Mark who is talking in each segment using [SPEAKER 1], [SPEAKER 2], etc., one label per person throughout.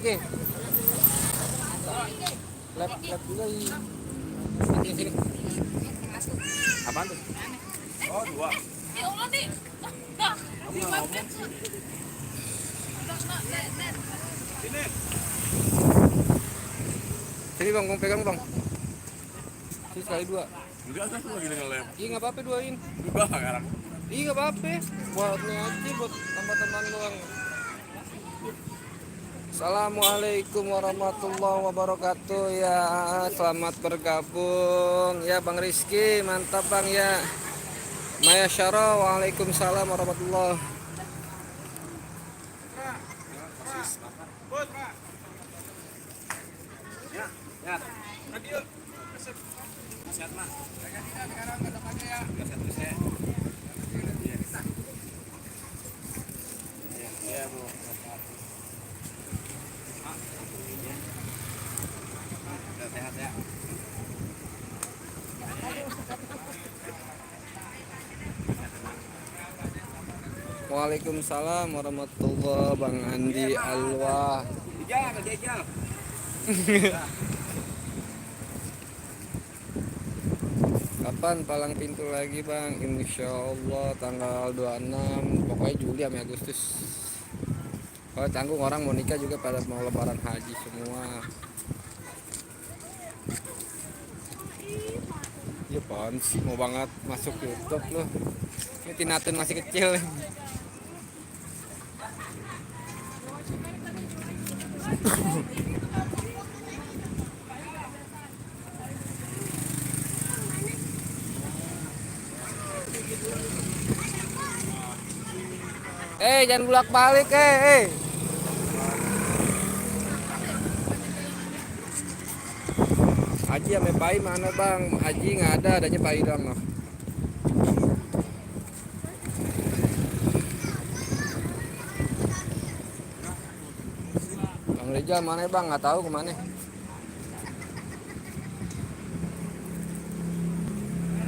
[SPEAKER 1] Ki. Lab juga sini. Apaan tuh? Oh, dua.
[SPEAKER 2] Ya Allah nih.
[SPEAKER 1] Sini. Sini bang, pegang bang. Sini sekali dua.
[SPEAKER 3] Enggak, kan lagi ngelem.
[SPEAKER 1] Iya nggak apa-apa duain.
[SPEAKER 3] Juga sekarang.
[SPEAKER 1] Iya nggak apa-apa. Buat nih aja buat teman-teman doang. Assalamualaikum warahmatullahi wabarakatuh ya. Selamat bergabung ya Bang Rizky, mantap Bang ya. Maya Syara, waalaikumsalam warahmatullahi.
[SPEAKER 3] Sehat ya.
[SPEAKER 1] Waalaikumsalam warahmatullahi Bang Andi Alwa.
[SPEAKER 3] Jajal.
[SPEAKER 1] Kapan palang pintu lagi Bang? Insya Allah tanggal 26. Pokoknya Juli sampai Agustus. Kalau tanggung orang mau nikah juga pada mau lebaran haji semua. Ya apaan sih mau banget masuk YouTube loh. Ini Tinatun masih kecil. Jangan bolak-balik Haji sama Pai mana Bang? Haji nggak ada, adanya Pai doang loh. Bang Rijal mana Bang? Nggak tahu kemana.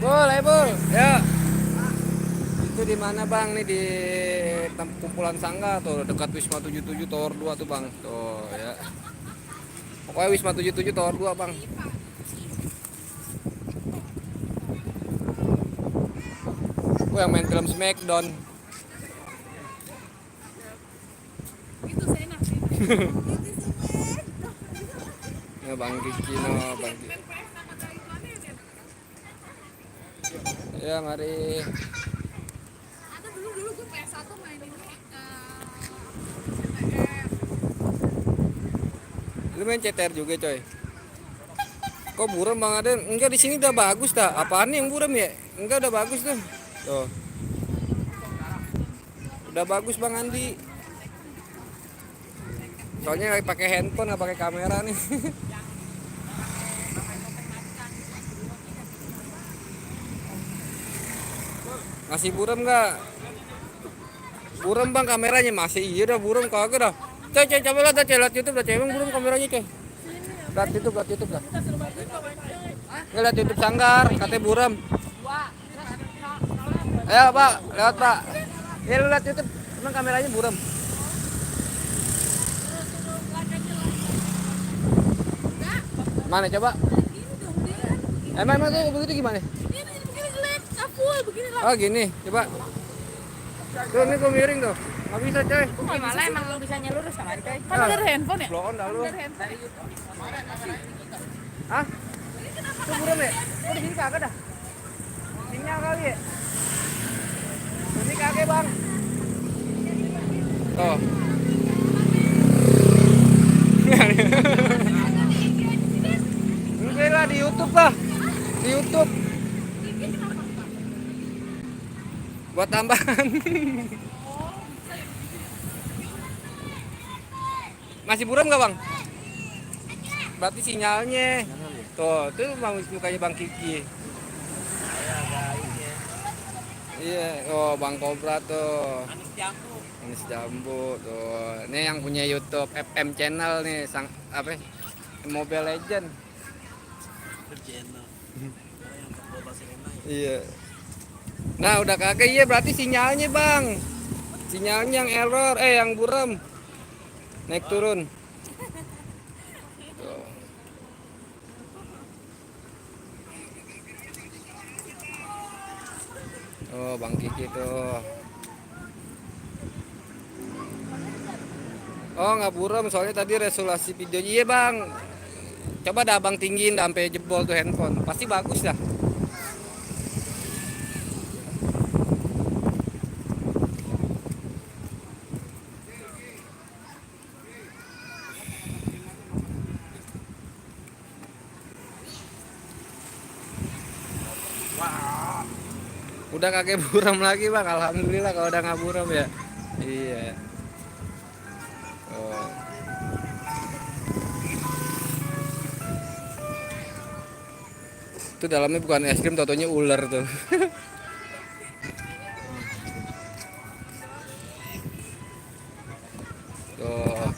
[SPEAKER 1] Boleh Bul, ya. Itu di mana Bang? Nih di kumpulan Sangga tuh dekat Wisma 77 Tower 2 tuh Bang. Tuh ya. Pokoknya Wisma 77 Tower 2 Bang. Yang main film Smackdown.
[SPEAKER 2] Itu saya nanti.
[SPEAKER 1] Ya Bang Kiki no, Bang Kiki. Ya mari.
[SPEAKER 2] Ada dulu gue PS1 main ini
[SPEAKER 1] Lu main CTR juga coy. Kok buram Bang Aden? Enggak, di sini udah bagus dah. Apaan nih yang buram ya? Enggak, udah bagus tuh. Tuh. Udah bagus Bang Andi. Soalnya pakai handphone nggak pakai kamera nih. Masih buram nggak? Buram Bang kameranya masih. Iya dah buram kagak dah. Coy coba lihat YouTube dah, emang buram kameranya coy. Lihat YouTube dah. Lihat YouTube Sanggar, katanya buram. Ayo Pak, lewat Pak. Ya lu lihat YouTube, emang kameranya buram. Mana coba? Emang tuh begitu gimana? Oh gini, coba. Tuh ini kok miring tuh. Nggak bisa coy.
[SPEAKER 2] gimana emang lo bisa nyelurus sama coy? Kan dari handphone ya?
[SPEAKER 1] Blow on dah lu.
[SPEAKER 2] Dari handphone.
[SPEAKER 1] Hah? Itu buram ya? Oh di sini kagak dah. Sinyal kali ya? Ini kagak Bang. Tuh. Enggak lah di YouTube lah. Di YouTube. Buat tambahan. Masih buram nggak Bang? Berarti sinyalnya. Tuh, itu mukanya Bang Kiki. Iya, oh Bang Kobra tuh. Anis Jambu tuh. Ini yang punya YouTube FM channel nih, apa? Mobile Legend. Iya. Nah, udah kagak iya berarti sinyalnya, Bang. Sinyalnya yang error, yang buram. Naik turun. Tuh Bang Kiki tuh. Oh nggak buram soalnya tadi resolusi videonya. Iya bang. Coba dah abang tinggiin dah sampai jebol tuh handphone. Pasti bagus dah. Udah kakek buram lagi bang. Alhamdulillah kalau udah nggak buram ya. Iya. Oh. Itu dalamnya bukan es krim, totonya ular tuh. Tuh.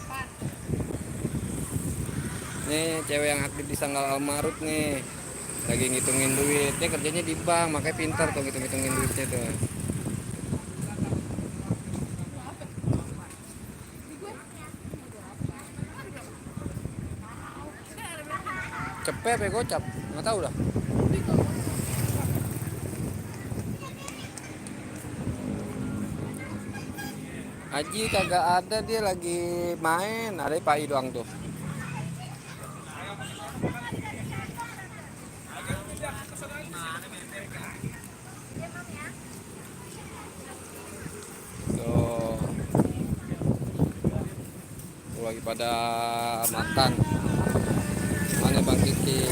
[SPEAKER 1] Nih cewek yang aktif di Sanggal Almarut nih. Lagi ngitungin duit. Dia kerjanya di bank, makanya pintar tuh ngitung-ngitungin duitnya tuh. Cepet apa gocap? Nggak tahu dah. Aji kagak ada, dia lagi main. Ada Pak I doang tuh. Tuh. Tuh lagi pada makan. Mana Bang Kiki?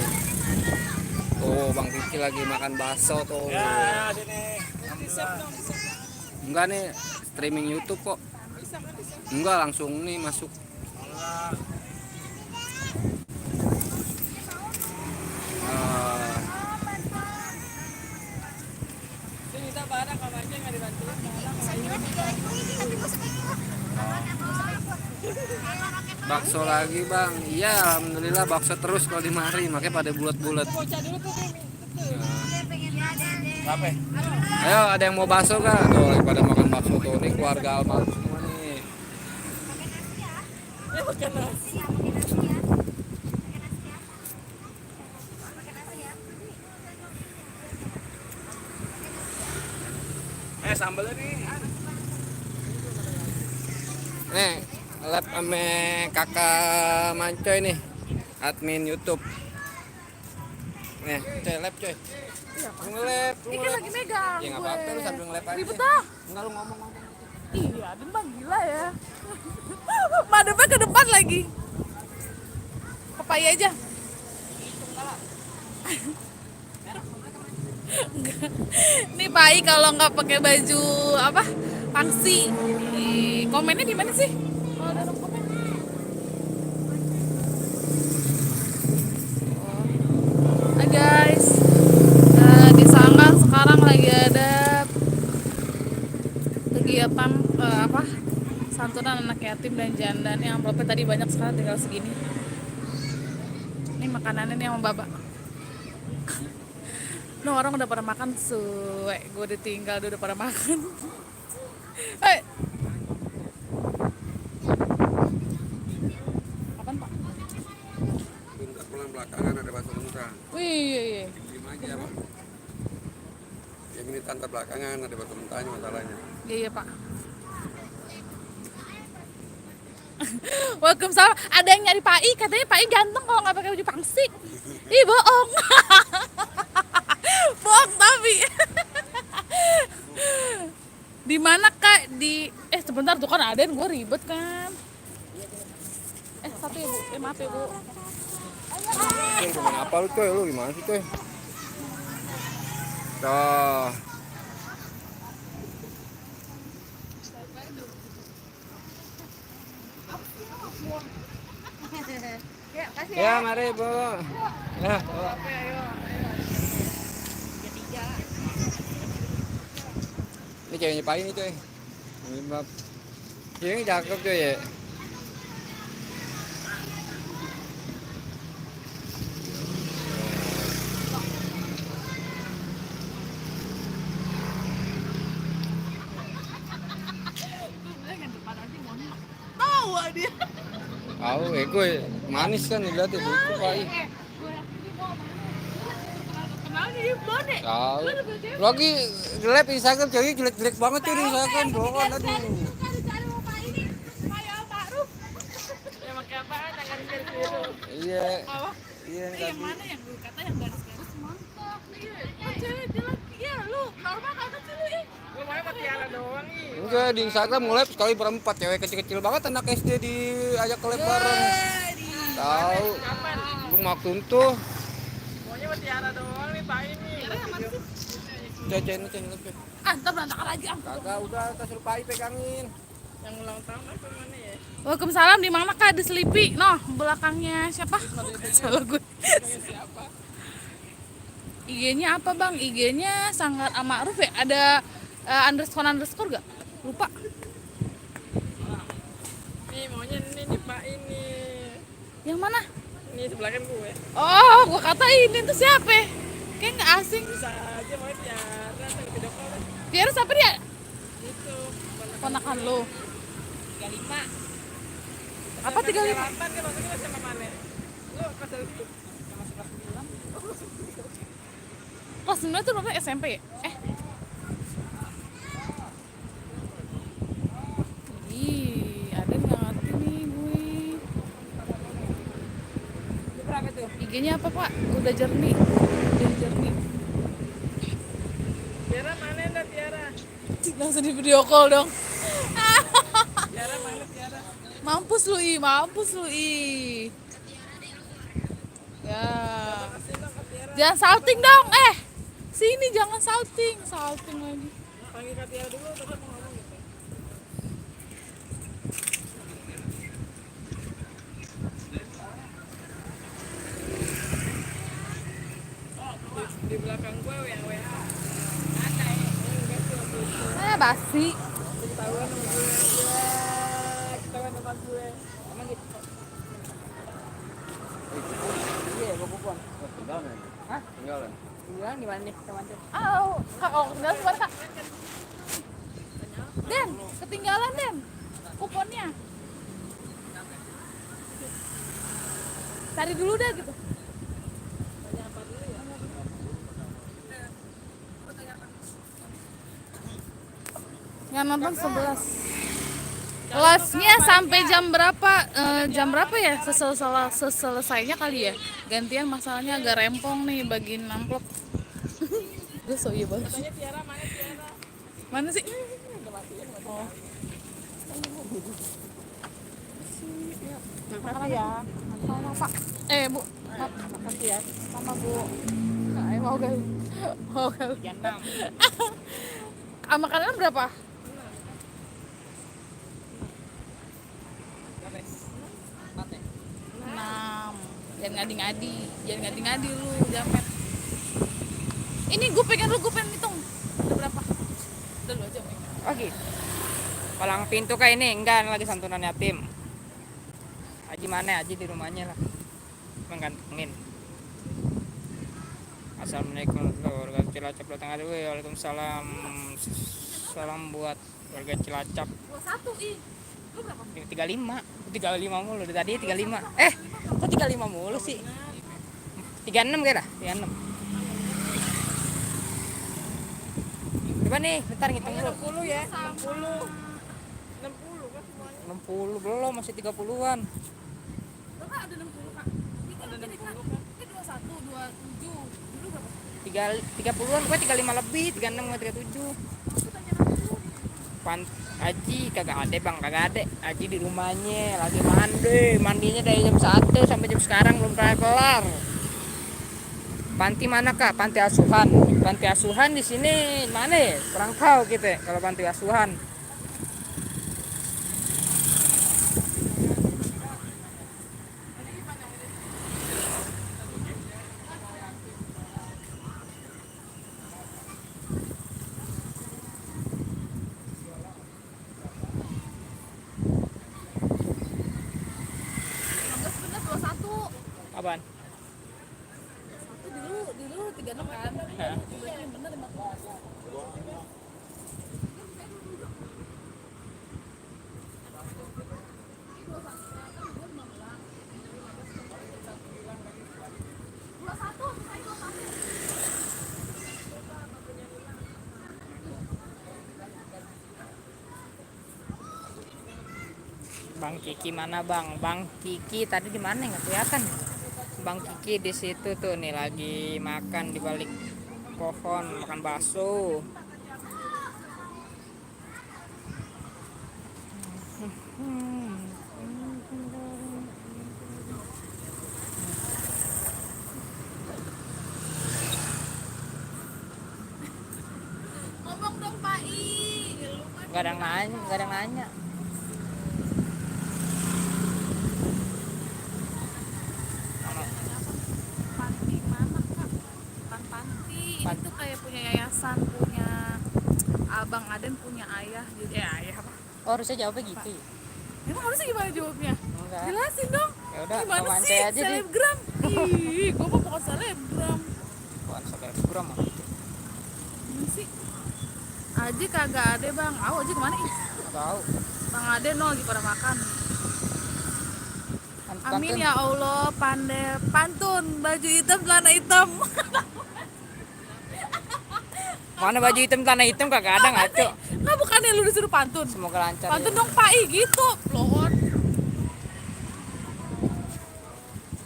[SPEAKER 1] Tuh Bang Kiki lagi makan bakso tuh.
[SPEAKER 3] Ya, sini.
[SPEAKER 1] Enggak nih, streaming YouTube kok. Enggak langsung nih masuk. Eh, bakso lagi bang. Iya alhamdulillah bakso terus kalau di mari, makanya pada bulat-bulat.
[SPEAKER 3] Apa?
[SPEAKER 1] Ayo ada yang mau bakso kah? Tuh lagi pada makan bakso tuh. Ini keluarga almarhum semua nih.
[SPEAKER 3] Sambalnya nih.
[SPEAKER 1] Nih lab ame kakak Mancoy nih, admin YouTube. Nih coy lab coy. Lu nge-lab, lu
[SPEAKER 2] Ini
[SPEAKER 1] nge-lab.
[SPEAKER 2] lagi megang.
[SPEAKER 1] Ya nggak apa-apa, lu sambil nge-lab aja.
[SPEAKER 2] Ribet ah.
[SPEAKER 1] Enggak lu ngomong-ngomong.
[SPEAKER 2] Iya, dan bang gila ya. Madepnya ke depan lagi. Papaya aja. Enggak. Nih Pak I kalau nggak pakai baju apa pangsi, komennya di mana sih? Kalau ada komen. Hai guys, di Sanggan sekarang lagi ada kegiatan apa santunan anak yatim dan janda. Nih amplopnya tadi banyak sekali, tinggal segini. Ini makanannya nih sama Baba. No, orang udah pada makan, suwe. Gue ditinggal, dia udah pada makan. Hei. Apaan, Pak?
[SPEAKER 1] Bentar pulang belakangan ada bakso muka.
[SPEAKER 2] Wih, iya.
[SPEAKER 1] Diem aja bang. Yang ini tante belakangan ada bakso mentahnya masalahnya.
[SPEAKER 2] Iya, Pak. Waalaikumsalam. Ada yang nyari Pak I, katanya Pak I ganteng kalau nggak pakai baju pangsi. Ih, bohong. Bohong tapi. Di mana Kak? Di sebentar tuh kan Aden, gue ribet kan. Satu ya Bu. Maaf ya Bu.
[SPEAKER 1] Coy, cuman apa lu coy? Lu gimana sih coy? Tuh. Ya, mari Bu. Ya, bawa. Ini ceweknya Pak ini coy. Ini bab. Ini cakep coy ya.
[SPEAKER 2] Tahu dia.
[SPEAKER 1] Tahu gue manis kan dilihat itu Pak I.
[SPEAKER 2] Kenal di Bone.
[SPEAKER 1] Tahu. Lagi live Instagram cewek jelek-jelek banget tuh di Instagram, doang aduh.
[SPEAKER 2] Ya pakai apaan? Yang garis biru.
[SPEAKER 1] Iya.
[SPEAKER 2] Apa?
[SPEAKER 1] Iya
[SPEAKER 2] Yang
[SPEAKER 1] tadi.
[SPEAKER 2] mana yang lu kata yang garis-garis mantap. Iya. Oh cewek jelek. Iya lu normal kagak sih lu ih. Lu mau pakai tiara doang ih.
[SPEAKER 1] Enggak, di Instagram nge-live sekali berempat, cewek kecil-kecil banget anak SD diajak ke live bareng. Tahu. Lu maklum tuh.
[SPEAKER 2] Maunya pakai tiara doang nih Pak ini. Tiara yang mana sih?
[SPEAKER 1] Jajan live.
[SPEAKER 2] Ah, ntar berantakan lagi ah.
[SPEAKER 1] Kagak, udah kita suruh Pai pegangin.
[SPEAKER 2] Yang ulang tahun apa mana ya? Waalaikumsalam, di mana Kak? Ada Selipi. Noh, belakangnya siapa? Salah gue.
[SPEAKER 1] Siapa?
[SPEAKER 2] IG-nya apa, Bang? IG-nya Sanggar Ma'ruf ya? Ada underscore gak? Lupa.
[SPEAKER 4] Nih maunya ini nih Pak ini.
[SPEAKER 2] Yang mana?
[SPEAKER 4] Ini sebelah kan gue.
[SPEAKER 2] Oh, gua kata ini tuh siapa? Kayak nggak asing.
[SPEAKER 4] Bisa aja mau Tiara sama video call deh.
[SPEAKER 2] Tiara siapa dia?
[SPEAKER 4] Itu.
[SPEAKER 2] Ponakan lo.
[SPEAKER 4] 35.
[SPEAKER 2] Apa 35?
[SPEAKER 4] Selatan kan maksudnya sama mana? Lu kelas itu.
[SPEAKER 2] Kelas 9 tuh namanya SMP ya? Ih, ada nggak ngerti nih gue.
[SPEAKER 4] Berapa tuh?
[SPEAKER 2] IG-nya apa, Pak? Udah jernih.
[SPEAKER 4] Tiara mana dah Tiara?
[SPEAKER 2] Langsung di video call dong.
[SPEAKER 4] Tiara mana Tiara?
[SPEAKER 2] Mampus lu, I. Ya. Jangan salting dong, sini jangan salting lagi.
[SPEAKER 4] Panggil Kak Tiara dulu terus mau ngomong gitu. Di belakang gue yang WA. Ada ya? Enggak sih waktu itu.
[SPEAKER 2] Basi.
[SPEAKER 4] Ketahuan sama gue. Ya, ketahuan sama gue. Emang gitu.
[SPEAKER 1] Iya, gua bukan. Tinggalan. Hah? Tinggalan.
[SPEAKER 4] Bilang di mana nih teman tuh?
[SPEAKER 2] Ketinggalan sebentar, Kak. Den, ketinggalan, Den. Kuponnya. Cari dulu dah gitu. Yang nonton 11. Live-nya sampai jam berapa? Jam berapa ya? Selesainya kali ya. Gantian masalahnya agak rempong nih bagiin amplop. Gue so iya banget.
[SPEAKER 4] Tiara mana Tiara?
[SPEAKER 2] Mana sih? Oh.
[SPEAKER 4] Makasih ya.
[SPEAKER 2] Sama Pak. Bu.
[SPEAKER 4] Makasih ya.
[SPEAKER 2] Sama Bu. Mau kali.
[SPEAKER 4] Jangan.
[SPEAKER 2] Makanan berapa? Jangan ngadi-ngadi lu, jamet. Ini gue pengen hitung. Udah berapa? Udah lu aja.
[SPEAKER 4] Oh gitu. Palang pintu kayak ini enggak lagi santunan yatim. Aji mana? Aji di rumahnya lah. Menggantungin. Assalamualaikum warahmatullahi wabarakatuh. Cilacap datang ada. Waalaikumsalam. Salam buat warga Cilacap.
[SPEAKER 2] 21 ih. Lu berapa?
[SPEAKER 4] 35 mulu dari tadi 35. Kok 35 mulu sih? 36 kira? 36. Coba nih, bentar ngitung dulu. 60 ya. 60. 60 kan semuanya. 60 belum, masih 30-an.
[SPEAKER 2] Lu kan ada 60, Kak. Ada 60 kan. 21, 27. Dulu berapa?
[SPEAKER 4] 30-an, gue 35 lebih, 36 sama 37. Aji kagak ada. Aji di rumahnya lagi mandinya dari jam 1 sampai jam sekarang belum kelar. Panti mana Kak? Panti asuhan di sini mana ya? Kurang tahu gitu kalau panti asuhan. Apaan?
[SPEAKER 2] Dulu 36 kan?
[SPEAKER 4] Heeh.
[SPEAKER 2] Iya, bener 15.
[SPEAKER 4] Bang Kiki mana bang? Bang Kiki tadi di mana nggak kelihatan. Bang Kiki di situ tuh nih lagi makan di balik pohon makan bakso.
[SPEAKER 2] Ngomong dong Pak I.
[SPEAKER 4] Gak ada yang nanya, gak ada yang nanya.
[SPEAKER 2] Panti mana Kak? Bukan panti. Ini tuh kayak punya yayasan, punya Abang Aden punya ayah. Jadi ayah apa?
[SPEAKER 4] Oh harusnya jawabnya gitu ya?
[SPEAKER 2] Emang harusnya gimana jawabnya?
[SPEAKER 4] Enggak.
[SPEAKER 2] Jelasin dong.
[SPEAKER 4] Ya udah,
[SPEAKER 2] Gimana
[SPEAKER 4] kawan
[SPEAKER 2] sih
[SPEAKER 4] saya aja deh.
[SPEAKER 2] selebgram? Ih, gua mah bukan selebgram.
[SPEAKER 4] Bukan selebgram mah.
[SPEAKER 2] Gimana sih? Aji kagak ada bang. Aji kemana ih?
[SPEAKER 4] Nggak tahu.
[SPEAKER 2] Bang Ade no lagi pada makan. Amin
[SPEAKER 4] Pantun.
[SPEAKER 2] ya Allah, pandai pantun, baju hitam, celana hitam.
[SPEAKER 4] Mana baju hitam tanah hitam kagak ada ngaco.
[SPEAKER 2] Nggak bukannya lu disuruh pantun?
[SPEAKER 4] Semoga lancar.
[SPEAKER 2] Pantun
[SPEAKER 4] Ya.
[SPEAKER 2] dong Pak I gitu, lohon.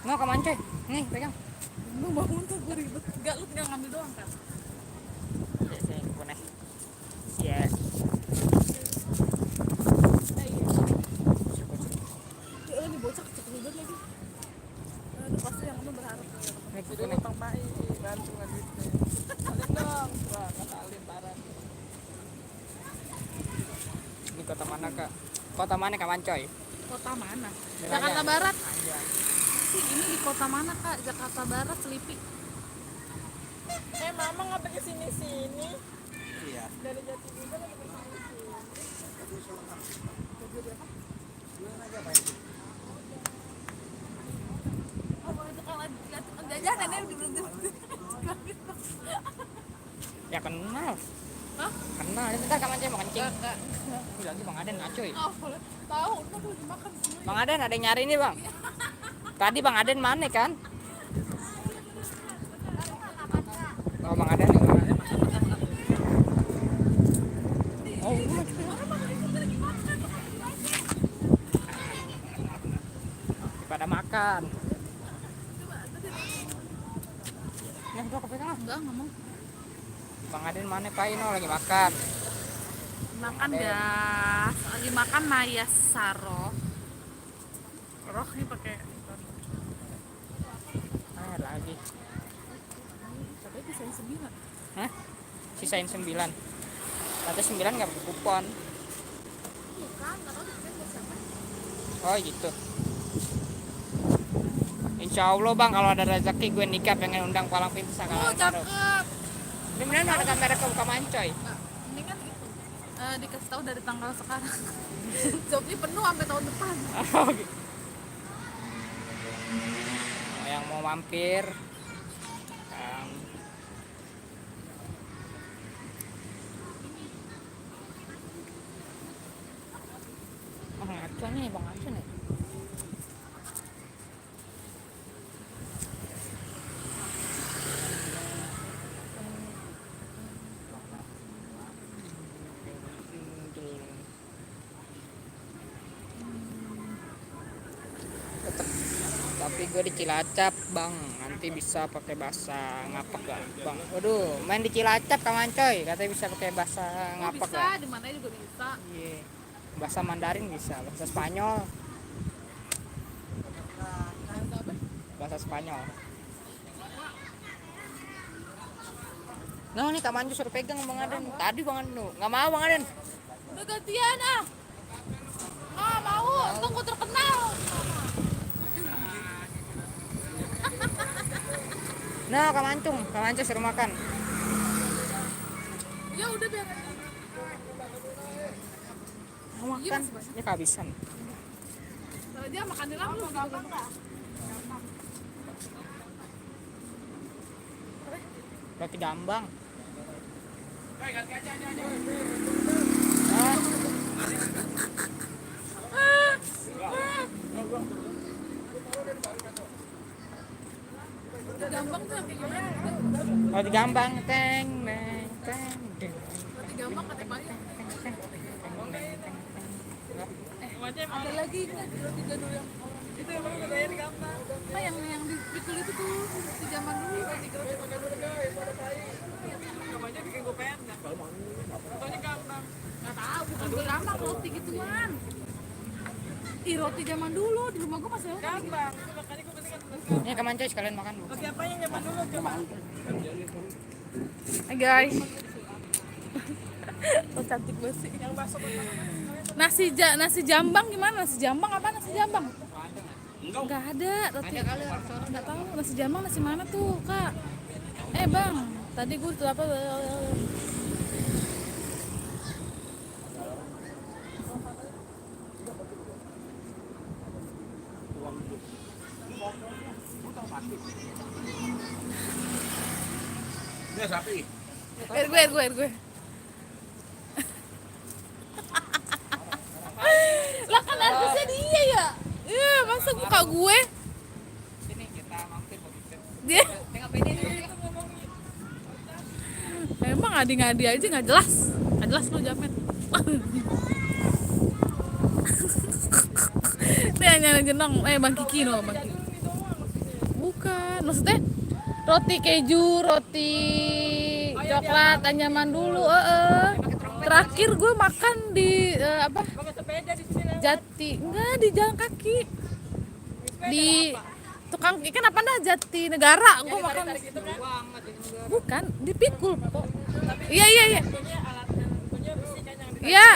[SPEAKER 4] Nggak kaman coy. Nih pegang.
[SPEAKER 2] Lu bangun tuh gue ribet. Enggak, lu tinggal ngambil doang kan?
[SPEAKER 4] Saya punya. Ya.
[SPEAKER 2] Ya ini bocah kecil ribet lagi. Aduh pasti yang lu berharap.
[SPEAKER 4] Nih
[SPEAKER 3] Jadi
[SPEAKER 4] punya.
[SPEAKER 3] utang Pak I, bantu nggak duitnya. Alim dong, wah kata Alim parah.
[SPEAKER 4] Di kota mana kak? Kota mana kaman coy?
[SPEAKER 2] Kota mana?
[SPEAKER 4] Bilangnya.
[SPEAKER 2] Jakarta Barat.
[SPEAKER 4] Anjay.
[SPEAKER 2] Sih ini di kota mana Kak? Jakarta Barat, Selipi.
[SPEAKER 5] Mama ngapa ke sini-sini?
[SPEAKER 3] Iya.
[SPEAKER 5] Dari Jatiluhur ngapa ke sini-sini?
[SPEAKER 2] Oh, kalau itu kalau lihat jajanan ya udah berhenti.
[SPEAKER 4] Ya kenal.
[SPEAKER 2] Hah?
[SPEAKER 4] Kenal. Ini bentar kaman coy mau kencing.
[SPEAKER 2] Enggak.
[SPEAKER 4] Ini lagi Bang Aden ngacoy.
[SPEAKER 2] Oh, tahu, udah aku lagi makan semua.
[SPEAKER 4] Bang Aden ada yang nyari nih bang. Tadi Bang Aden mana kan? Oh Bang Aden nih. Oh, pada makan. Nah, udah kepegang ah.
[SPEAKER 2] Enggak mau.
[SPEAKER 4] Bang Aden mana Pak Ino lagi makan.
[SPEAKER 2] Makan gas. Lagi makan Naya Saro. Roh nih pakai
[SPEAKER 4] Ah, lagi.
[SPEAKER 2] katanya desain 9.
[SPEAKER 4] Hah? Sisain 9. Kata 9 nggak pakai kupon.
[SPEAKER 2] Bukan, enggak tahu desain buat siapa.
[SPEAKER 4] Oh gitu. Insya Allah bang kalau ada rezeki gue nikah pengen undang palang pintu
[SPEAKER 2] Oh,
[SPEAKER 4] Sakalang.
[SPEAKER 2] cakep.
[SPEAKER 4] Beneran ada kamera ke buka mancoy.
[SPEAKER 2] Enggak, mendingan itu. Dikasih tahu dari tanggal sekarang. Jobnya penuh sampai tahun depan.
[SPEAKER 4] Oh, gitu. Yang mau mampir ngaco nih bang ngaco nih. Tapi gue di Cilacap bang, nanti bisa pakai bahasa ngapak gak bang? Waduh, main di Cilacap kawan coy, katanya bisa pakai bahasa
[SPEAKER 2] Oh,
[SPEAKER 4] ngapak
[SPEAKER 2] bisa,
[SPEAKER 4] gak?
[SPEAKER 2] di mana juga bisa.
[SPEAKER 4] Iya, bahasa Mandarin bisa, bahasa Spanyol, bahasa Spanyol. Nah, nih Kak Manju suruh pegang Bang Aden. Tadi Bang Aden, nggak mau Bang Aden.
[SPEAKER 2] Udah gantian ah. Ah, mau, tunggu terkenal.
[SPEAKER 4] Nah, Kak Manju suruh makan.
[SPEAKER 2] Ya udah biar.
[SPEAKER 4] Mau makan, ya kehabisan.
[SPEAKER 2] Kalau dia makan di langsung gitu.
[SPEAKER 4] Roti gambang.
[SPEAKER 2] Gampang tuh yang kayak gimana?
[SPEAKER 4] Roti gambang, teng, teng, teng, teng.
[SPEAKER 2] Roti gampang katanya banyak.
[SPEAKER 5] Namanya emang
[SPEAKER 2] Ada lagi nggak roti jadul yang orang
[SPEAKER 5] itu emang katanya gampang.
[SPEAKER 2] apa yang dipikul itu tuh di zaman dulu.
[SPEAKER 5] Namanya bikin gue pendek. Katanya gampang.
[SPEAKER 2] Nggak tahu, bukan gue gampang roti gituan. Ih, roti zaman dulu di rumah gue masih ada.
[SPEAKER 5] Gampang. Makanya gue pasti kan
[SPEAKER 4] Ini keman coy sekalian makan bu.
[SPEAKER 5] roti apa yang nyaman dulu coba.
[SPEAKER 2] Hai guys. Oh, cantik banget sih.
[SPEAKER 5] Yang bakso
[SPEAKER 2] Nasi jambang gimana? Nasi jambang apa nasi jambang? Enggak ada roti. Enggak tahu nasi jambang nasi mana tuh, Kak? Bang, tadi gue tuh apa?
[SPEAKER 1] Ini sapi.
[SPEAKER 2] Air gue. Lah kan artisnya dia ya. Iya, masa buka gue?
[SPEAKER 4] Sini kita mampir begitu.
[SPEAKER 2] Dia
[SPEAKER 4] Tengok PD dulu.
[SPEAKER 2] emang ngadi-ngadi aja nggak jelas. Nggak jelas lu Jamet. Ini hanya jenong, Bang Kiki no, Bang Kiki. Bukan, maksudnya roti keju, roti coklat, anyaman dulu. Terakhir gue makan di apa?
[SPEAKER 5] pakai sepeda di sini lah.
[SPEAKER 2] Jati, enggak di jalan kaki. Di tukang ikan apa dah Jati Negara gue makan. Bukan, di Pikul. Iya.
[SPEAKER 5] Punya alat dan punya besi kan yang
[SPEAKER 2] Iya.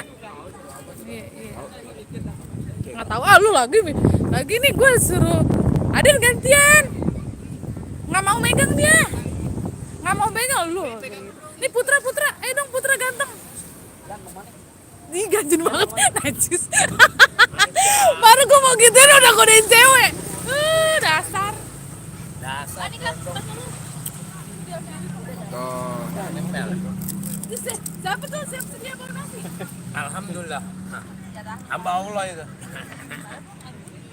[SPEAKER 2] Nggak tahu lu lagi nih gue suruh Adin gantian. Nggak mau megang dia. Nggak mau megang lu. Nih Putra, ayo dong Putra ganteng. Ih ganjen banget, najis. Baru gue mau gituin udah godain cewek. Dasar.
[SPEAKER 1] Tuh, nempel.
[SPEAKER 2] Siapa tuh siap sedia baru nasi?
[SPEAKER 1] Alhamdulillah. Hamba Allah itu.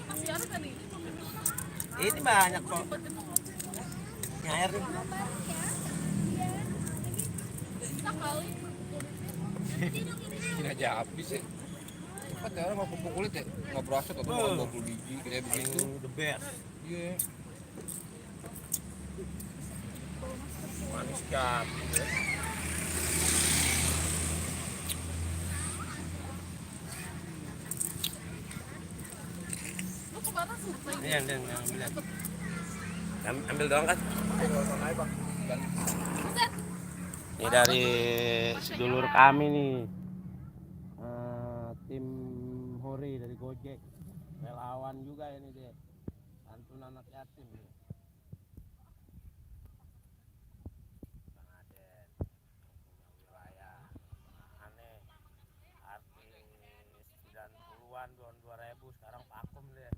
[SPEAKER 2] Masih ada kan nih?
[SPEAKER 1] Ini banyak kok. Nyair nih.
[SPEAKER 2] Bisa kali.
[SPEAKER 1] Ini aja habis ya. Cepat ya orang mau pupuk kulit ya. Nggak berasa atau makan 20 biji kayak begitu. The best. Iya. Manis banget.
[SPEAKER 2] Lu kemana sih?
[SPEAKER 1] Ini yang ambil doang kan?
[SPEAKER 6] Ini dari sedulur kami nih, tim Hori dari Gojek, relawan juga ini dia, santunan anak yatim. Nih. Bang Aden, punya wilayah aneh, artis 90-an, tahun 2000 sekarang vakum deh.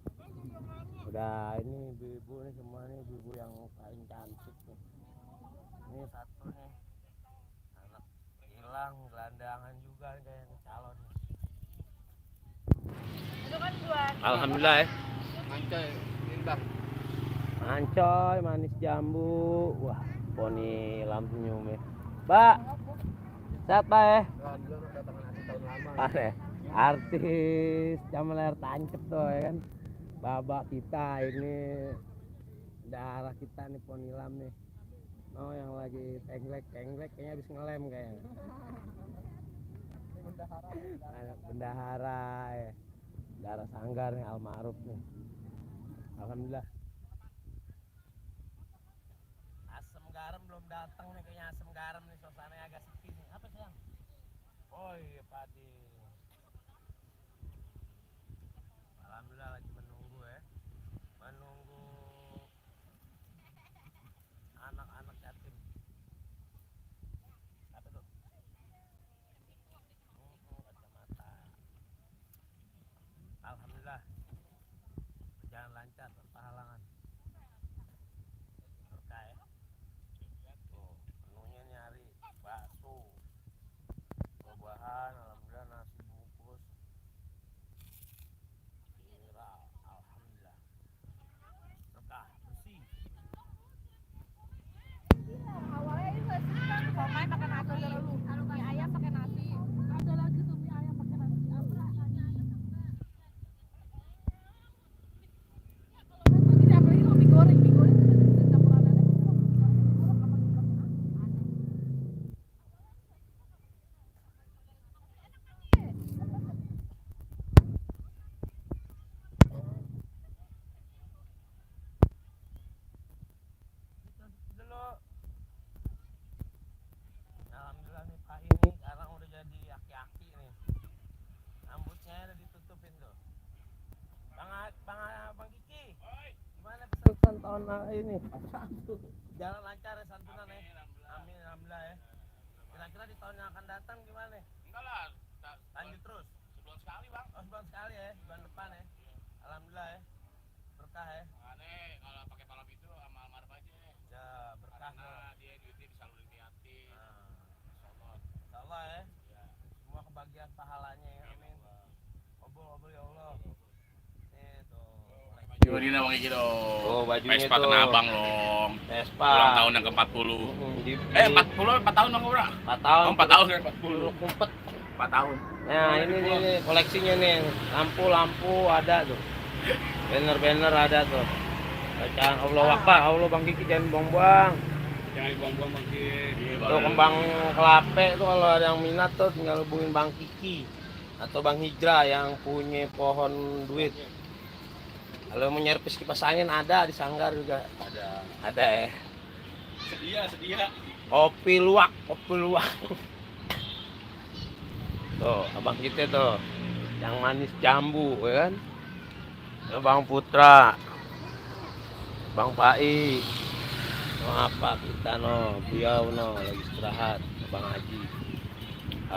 [SPEAKER 6] Udah ini ibu-ibu nih semua nih ibu-ibu yang paling cantik nih. Ini satu nih. Hilang gelandangan juga kayak calon. Alhamdulillah ya.
[SPEAKER 1] Mancoy, bintang.
[SPEAKER 6] Mancoy, manis jambu. Wah, poni lampu senyum ya. Mbak, sehat Pak ya? Aneh. Artis jam layar tancep tuh ya kan. Babak kita ini darah kita nih poni lam nih. Oh yang lagi tenglek kayaknya habis ngelem kayaknya. Bendahara ya. Darah Sanggar nih almarhum nih. Alhamdulillah. Asam garam belum datang nih kayaknya asam garam nih suasananya agak sepi nih. Apa sayang? Oh iya padi. Alhamdulillah lagi menunggu ya. Menunggu anak-anak yatim. Apa tuh? Kacamata. Alhamdulillah berjalan lancar tanpa halangan. Berkah ya. Tuh menunya nyari bakso, buah-buahan, alhamdulillah nasi bungkus, viral. Jalan lancar ya santunan ya. Amin, alhamdulillah ya. Kira-kira di tahun yang akan datang gimana?
[SPEAKER 5] Enggak lah,
[SPEAKER 6] Lanjut terus.
[SPEAKER 5] sebulan sekali bang.
[SPEAKER 6] Oh, sebulan sekali ya, bulan depan ya. Alhamdulillah ya. Berkah ya.
[SPEAKER 5] Aneh kalau pakai malam itu sama almarhum aja.
[SPEAKER 6] Ya, berkah.
[SPEAKER 5] Karena dia duitnya disalurin ke yatim. Insyaallah.
[SPEAKER 6] Insyaallah ya. Semua kebahagiaan pahalanya ya. Amin. Obol ya Allah. Itu.
[SPEAKER 5] Jurina bang Iki dong.
[SPEAKER 6] Oh, bajunya
[SPEAKER 5] Vespa
[SPEAKER 6] tuh.
[SPEAKER 5] Tanah Abang dong.
[SPEAKER 6] Vespa.
[SPEAKER 5] Ulang tahun yang ke-40. 4 tahun dong ora?
[SPEAKER 6] 4 tahun.
[SPEAKER 5] Oh, 4 tahun ya 40.
[SPEAKER 6] Buruk kumpet.
[SPEAKER 5] 4 tahun.
[SPEAKER 6] Nah, ini nih koleksinya nih. Lampu-lampu ada tuh. Banner-banner ada tuh. Bacaan Allah Akbar, Allah Bang Kiki jangan buang-buang.
[SPEAKER 5] Jangan dibuang-buang bang Iki.
[SPEAKER 6] Tuh kembang kelape tuh kalau ada yang minat tuh tinggal hubungin Bang Kiki atau Bang Hijrah yang punya pohon duit. Kalau mau nyerpis kipas angin ada di Sanggar juga. Ada ya.
[SPEAKER 5] Sedia.
[SPEAKER 6] Kopi luwak. Tuh, abang kita tuh yang manis jambu ya kan. Bang Putra, Bang Pai, no apa kita no, beliau no lagi istirahat, Bang Haji.